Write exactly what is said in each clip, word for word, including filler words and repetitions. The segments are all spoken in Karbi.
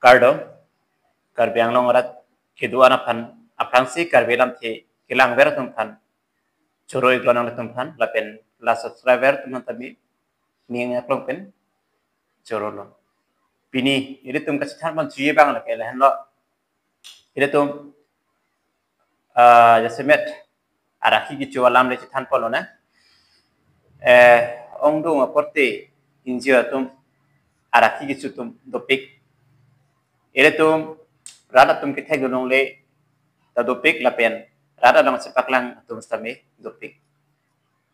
Kardom, Karbi Anglong arat kedo-an aphan, aphrangsi Karbi lamthe kelangver atum aphan choro-ik lonang atum aphan, lapen la subscriber atum aphan tame ning aklong pen choro long. Pini ilitum kachethan pon chuye abang lake lahenlo. Ilitum ah, jasemet arakhi kecho alam le chethan pon lonang. Eh, ongdung aporte ingjir atum arakhi kecho atum dopik. Ilitum rat atum kethek dunong le ta dopik lapen rat along chepaklang atum sitame dopik.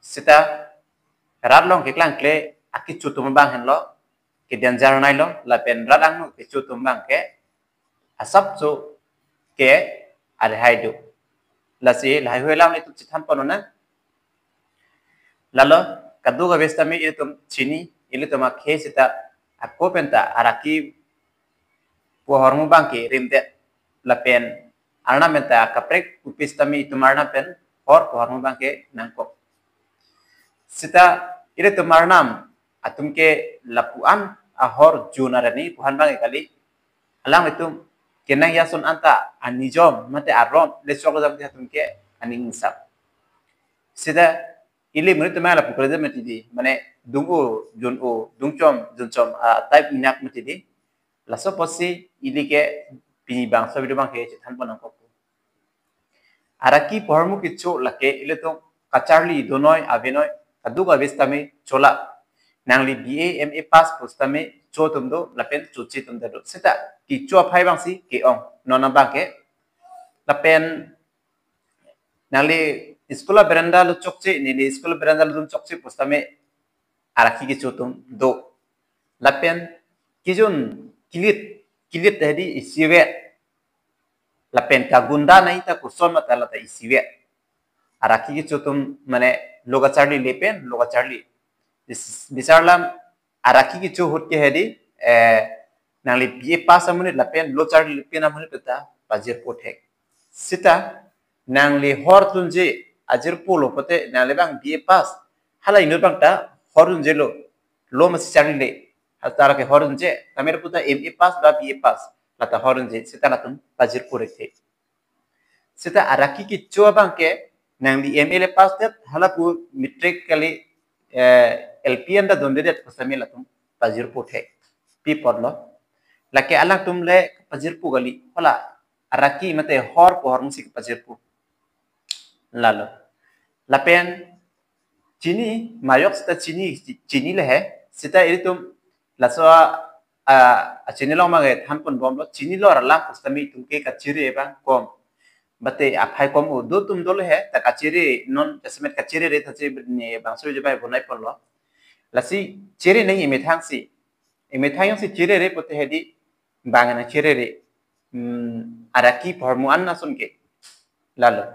Sita rat along keklangkle akecho atum abang henlo, ke danger nei lo, lapen rat angno kecho atum abang ke asapso ke arhai do. Lasi lahai hui alam ilitum chethan pon lonang. Lalo, kadokave sitame ilitum chini, ilitum akhei sita ako penta arakhi pohormu abang ke rimdet, lapen Arnam penta akaprek pupi sitame itum Arnam pen hor pohormu abang ke nangkok. Sita ilitum Arnam atum ke lapu-an ahor jun arani pu-an abang ke kali. Alanglitum kenang ason anta anijom mate aron le chokjam ke atum ke aning insap. Sita ili monit atum lapu kre mati di, mane dung-o jun-o, dungchom junchom, ah, type ingnak mati di. Laso apotsi ili ke pini bangso video abang ke chethan pon nangkok. Arakhi pohormu kecho lake ilitum kacharli donoi avenoi kadokave sitame chola. Nangli B A, M A pass pu sitame cho atum do, lapen choche atum ta do. Sita kecho aphai abangsi ke-ong non abang ke. Lapen nangli school aberanda lo chokche, neli school aberanda lo dun chokche pu sitame arakhi kecho atum do. Lapen kejun kilit, kilit tadi isivet. Lapen kagunda nei ta koson mata lata isivet. Arakhi kecho atum mane lo kacharlile pen, lo kacharli. Bis-, bisarlam arakhi kecho ahut ke hedi, eh, nangli B A pass amonit lapen lo charlile pen amonit ta pajirpo thek. Sita nangli hor dunje ajirpo lo pote nangli abang B A pass, hala inut abang ta hor dunjelo, lo masi charlile, hala ta ke hor dunje, tame puta M A pass ba B A pass, lata hor dunje, sita latum pajirpo thekthe. Sita arakhi kecho abang ke nangli M A le pass det, hala pu matric kali, eh, L P an ta dundedet pu sitame latum pajirpo thek. Pi apotlo? Lake alangtum le pajirpo kali, hala arakhi mate hor pohormu si pajirpo. Lalo. Lapen chini, majok sita chini, chini le he, sita ilitum laso a, a, achini along abang ke than pon bomlo, chini lo arlang pu sitame itum ke kachere abang kom. Mate aphai kom-o do atum do le he, ta kachere non jasemet kachere re ta che ne bangso je bai bonai ponlo. Lasi chere nang imethang si. Imethang si chere re pote hedi bang nang chere re. Hmm, arakhi pohormu an ason ke. Lalo.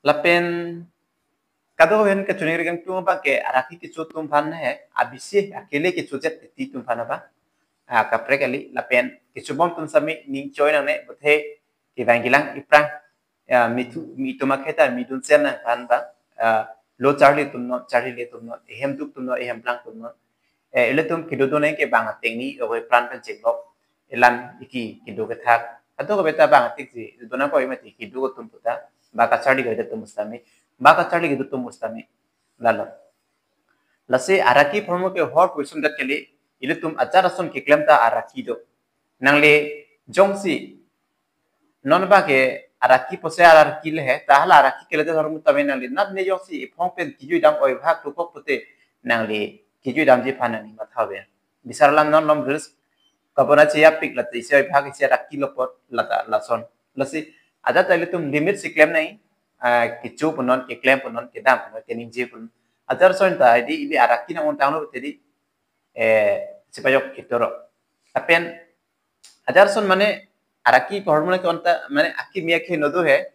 Lapen kadokave kachoningri kangtung abang ke arakhi kecho atum aphan he, abisi akele kechojet titi atum aphan abang. Ah, kaprek kali, lapen kechobom atum sitame ning choi nangne, bote kevang kelang iphrang. Ya, mithu, mi itum akhei ta midun sen nangphan abang. Ah, lo charli atum non, charlile atum non, ehem duk atum non, ehem plang atum non. Eh, ilitum kedo do nang ke bang ateng ni, oke pran pen chenglok. Elan iki kedo kethak. Kadokave ta bang atik si, do nangkok mati kedo atum puta. Ba kacharli kedo atum pu sitame. Ba kacharli kedo atum pu sitame. Lalo. Lasi arakhi pohormu ke hor pu isun dat kali, ilitum ajar ason keklem ta arakhi do. Nangli jongsi non abang ke arakhi pusi arakhi le he, ta hala arakhi kele de hor mu tame nangli nat ne jongsi iphong pen kejui dam oibhag tukok pote nangli kejui damji aphan nangli matha ave. Bisarlam non lom reels kabona cheyapik lata isi oibhag isi arakhi lo apot lata lason. Lasi ajat ta ilitum limit si klem nang, ah, kecho pu non, keklem pu non, kedam pu non, keningje pu non. Ajar ason ta hedi ili arakhi nang-ongtanglo tedi, eh, sipajok ketoro. Lapen ajar ason mane arakhi pohormu ke onta mane akimi akhei no do he.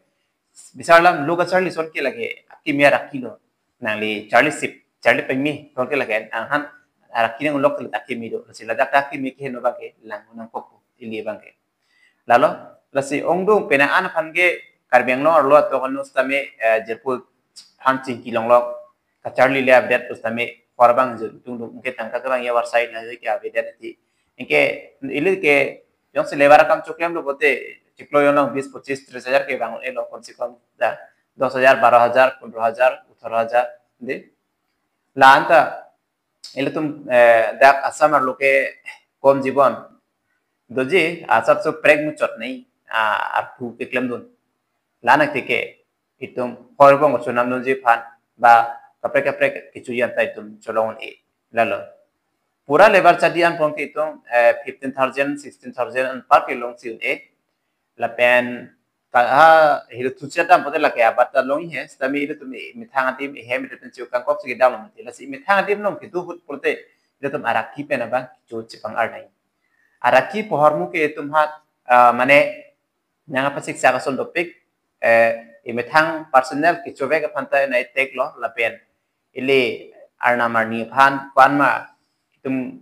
Bisarlam lo kacharli ason ke lake akimi arakhi lo. Nangli charli sip, charli pengmi ason ke lake anghan arakhi nang-olok ke akimi do. Lasi ladak akimi akhei no abang ke lang nangkok ili abang ke. Lalo, lasi ongdung penang an aphan ke Karbi Anglong arlo atok anus tame, eh, jirpo aphan chingki longlok, kacharli le avedet pu sitame hor abang jun tungdung ke tangka kevang ya varsai na ke avedet ti Anke ili ke jongsi labour akam choklemlo pulote chiklo jonglang bis, pochis, tris hajar ke vang-un-elo, kom se kom dak dos hajar, baro hajar, pondro hajar, atharo hajar de. La-an ta ilitum, eh, dak Assam arlo ke kom jibon doji asap so prek muchot nei, ah, arpu keklemdun. La-an atike itum horbong chonamdunji aphan ba kaprek kaprek kechoji anta itum cholong-un-e. Lalo pura labour chadi anpon ke itum, eh, fifteen thousand, sixteen thousand anpar ke longsi un-e. Lapen ka ha hiru thuchia dam pulote lake abat ta long he, sitame ilitum methang adim, ehem ilitum chiu kangkok si kedam lo mati. Lasi methang adim along kedo ahut pulote ilitum araki pen abang kecho chepang-ar nai. Araki pu ahormu ke itum ha, ah, mane nang apasik sak ason dopik, eh, emethang personal kechovek aphan ta nai teklo, lapen ili arnam arni aphan ko-an ma itum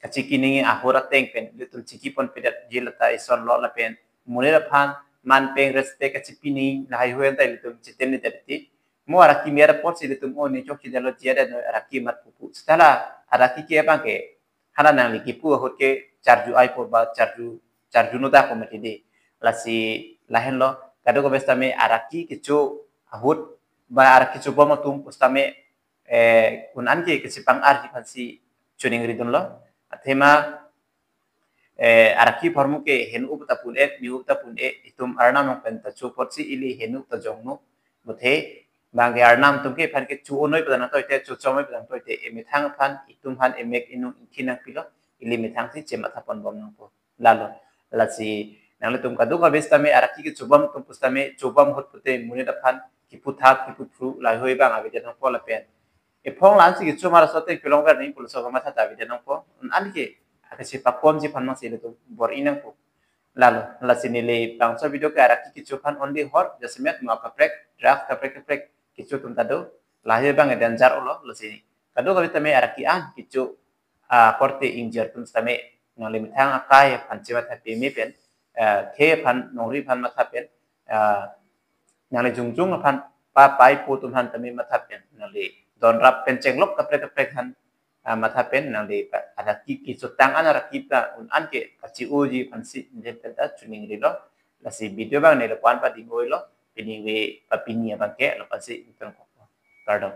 kachiki nangji ahut ateng pen ilitum chiki ponpedet ji lata isonlo, lapen monit aphan man pen respect kachipi nangji lahai hui anta ilitum chiten ni tadi. Mo araki mer apotsi ilitum o ni chokche detlo, jia det noi araki mat pupu. Seta la araki ke abang ke hala nangli kipu ahut ke charju-aipo ba charju, charju nodak po mati de. Lasi lahenlo, kadokave sitame araki kecho ahut ba araki chobom atum pusitame, eh, un-an ke kachepang-arji aphansi choningridunlo. Athema, eh, araki pu ahormu ke heno ta pun-e, me ta pun-e, itum arnam along pen ta cho apotsi ili heno ta jongno. Muthe bang ke arnam atum ke aphan ke cho-un-noi padang toite, chochom-noi padang toite, emethang aphan itum aphan emek inung ingki nangpilo, ili methang si chematha ponbom nangpo. Lalo, lasi nanglitum kadokave sitame araki kechobom atum pusitame chobom ahut pulote monit aphan kipu thap kipu phru lahai hui abang avedet nangpo lapen ephong la-an si kecho mar aso te kelongver nangji pulo so kamatha ta avedet nangpo. Un-an ke akasi pakomji aphan mang si ilitum bor-i nangpo. Lalo, lasi neli bangso video ke araki kecho aphan only hor, jasemet mo kaprek, drugs kaprek kaprek kecho atum ta do, lahai abang danger olo, lasi kadokave sitame araki an kecho, ah, korte ingjir atum sitame nangli methang akai aphan chematha peme pen, ah, khei aphan, nongri aphan matha pen, ah, nangli jongjong aphan, pa pai po atum aphan tame matha pen, nangli donrap pen chenglok kaprek kaprek aphan, ah, matha pen, nangli pa-, araki kechotang an araki ta un-an ke kachi-oji aphansi neli pen ta choningrilo. Lasi video abang neli lapu-an pading-oilo, pini ve pa pini abang ke lapu-ansi ingtonkokpo. Kardom.